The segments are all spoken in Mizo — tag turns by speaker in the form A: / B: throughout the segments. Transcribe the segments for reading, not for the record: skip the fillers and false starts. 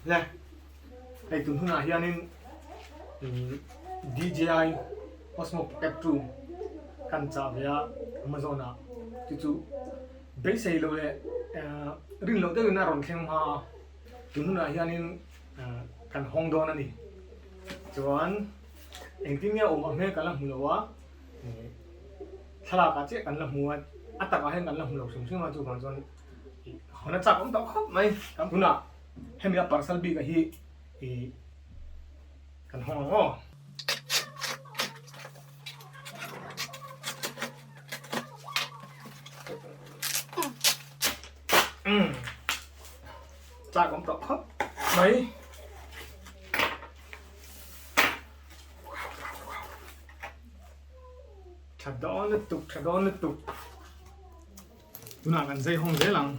A: Le hei tun hunah hianin DJI Osmo Pocket 2 kan chah ve a Amazon ah chu chu beisei loh leh rin loh deuhin a rawn thleng hma a tun hunah hianin kan hawng dawn a ni. Chuan engtin nge awm a hmel kan la hmu lo a thlalak ah chiah kan la hmu a a takah hian kan la hmu lo hrim hrim a chuvang chuan hawn a chak awm tawh khawp mai. Tunah hemi a parcel bik a hi ih kan hawng ang aw. Chak awm tawh khawp mai. Tha dawn lutuk tha dawn lutuk. Tunah kan zai hawng zel ang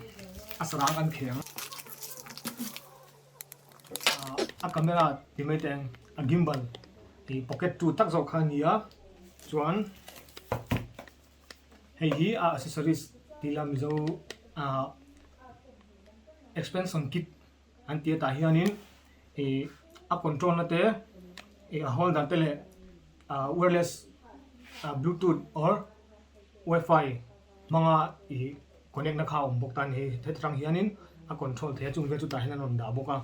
A: a sarang kan kheng a camera ti mai teng a gimbal tih pocket tu tak zawk kha a ni a chuan hei hi a accessories tih ila mizo ah expansion kit an tih atah hianin ih a control na te ih a holder te leh ah wireless ah bluetooth or wifi hmanga ih connect na kha a awm bawk ta a ni hei heti tang hianin a control thei a chung vel chu tah hian an rawn dah bawk a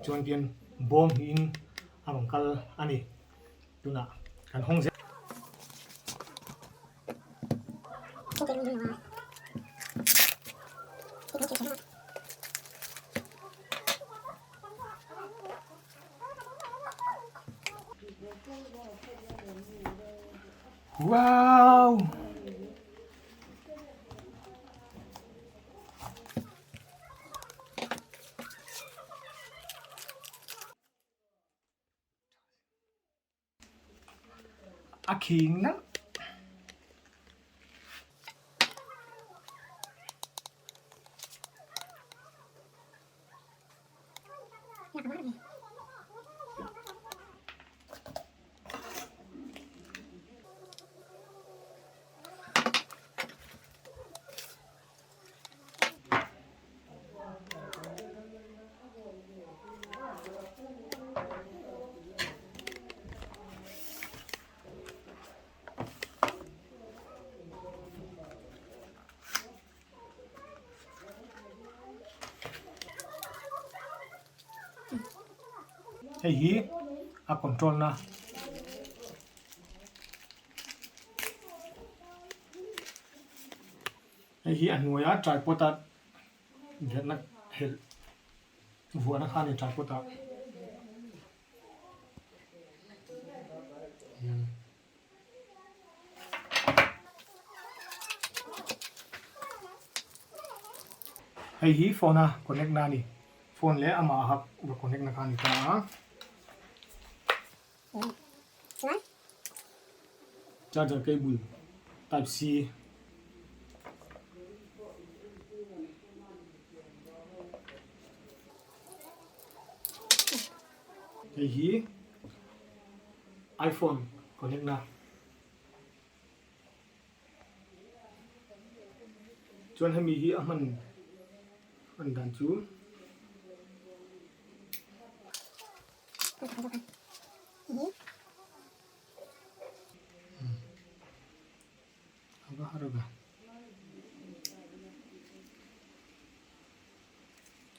A: tichuan khian bawm hnihin a rawn kal a ni tunah kan hawng zel. Wow! A khing nalh. Hei hi a control na. Hei hi a hnuaia tripod a verhna helh vuahna kha a ni tripod ah. Hei hi phone a connect na a ni. Phone leh amah a va connect na kha a ni ta a. Charger cable type C. Hei hi iPhone connect na. Chuan hemi hi a hman hman dan chu. A va har ve.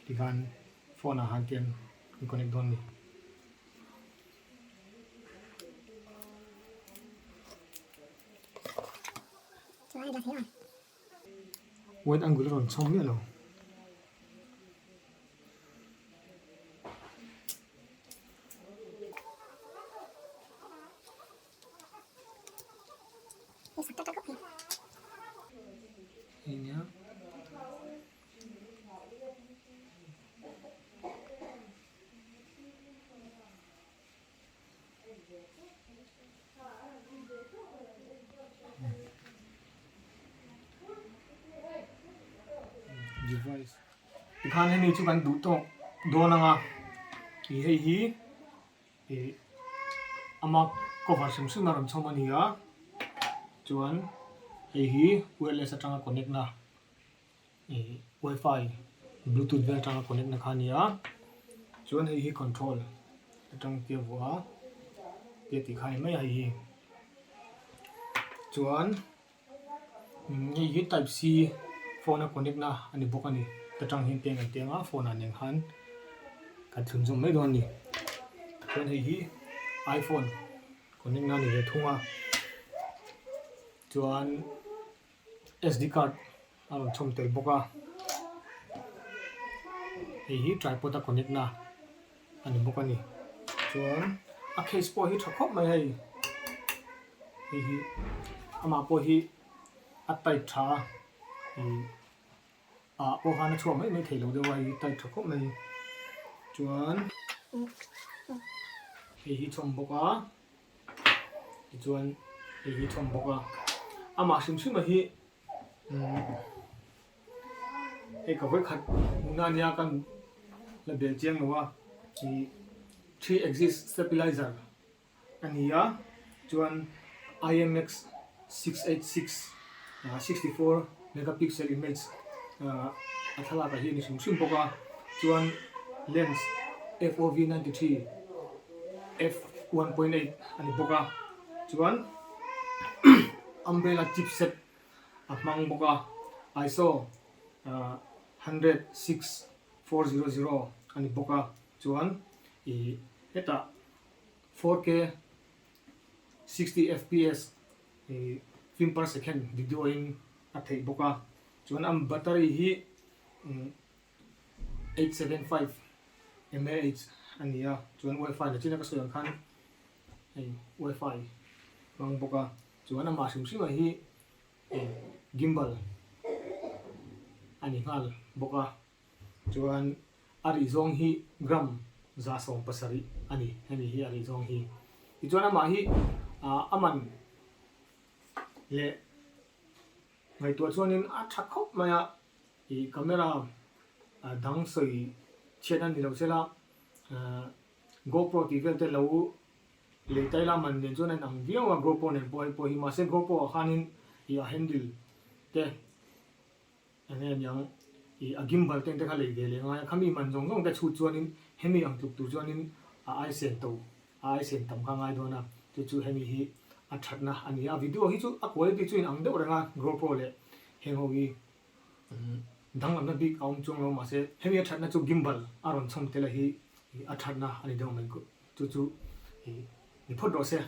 A: Tikhan phone ah han tian kan connect dawn a ni. Wide angle a rawn chhawm miah lo. Device tikhan hemi chu kan duh tawk dawn ang a ih hei hi ih ama cover hrim hrim a rawn chhawm a ni a chuan hei hi wireless atanga connect na. Ih wifi bluetooth vel atanga connect na kha a ni a. Chuan hei hi control atang tia vuah a tia tih kha a ni mai a hei hi. Chuan hei hi type C phone a connect na a ni bawk a ni. Ta tang hian peng an teng a phone ah nen khan kan thlun zawm mai dawn a ni. Chuan hei hi iPhone connect na a ni ve thung a. Chuan SD card a rawn chhawm tel bawk a. Hei hi tripod a connect na a ni bawk a ni. Chuan a case pawh hi tha khawp mai hei. Hei hi amah pawh hi a tight tha a ih ah pawh khan a chhuak mai mai thei lo deuh a hei hi tight tha khawp mai. Chuan hei hi chhawm bawk a. Tichuan hei hi thawm bawk a, amah hrim hrim a hi hei ka vawikhat hmuhna ania kan la bel chiang lo a ih three axis stabilizer a ni a chuan IMX 686 64 megapixel image a thlalak ah hi a ni hrim hrim bawk a chuan lens FOV 93 F 1.8 a ni bawk a chuan umbrella chipset a hmang bawk a ISO 106 400 a ni bawk a chuan ih hetah 4K 60 fps ih frame per second video in a theih bawk a chuan a battery hi 875 mAh a ni a chuan wifi la chin a ka sawi ang khan hei wifi hmang bawk a chuan amah hrim hrim ah hi gimbal a ni nghal bawk a chuan a rih zawng hi gram 170 a ni hemi hi a rih zawng hi tichuan amah hi a man leh ngaihtuah chuanin a tha khawp mai a. Ih camera dang sawi chhiat a ni lo sela GoPro tih vel te lo lei ta ila man nen chuan a inang viau a GoPro nen pawh hei pawh hi mahse GoPro ah khanin ih a handle te eng nge niang ih a gimbal te ang te kha lei ve leh ngai a khami man zawng zawng te chhut chuanin hemi ang tluk tur chuanin a aisen to a aisen tam kha ngai dawn a chu chu hemi hi a thatna a ni a video hi chu a quality chu inang deuh reng a GoPro leh heng ho hi Danglamna bik a awm chuang lo mahse hemi a thatna chu gimbal a rawn chhawm tel a hi a thatna a ni deuh mai chu chu ni phawt rawh se.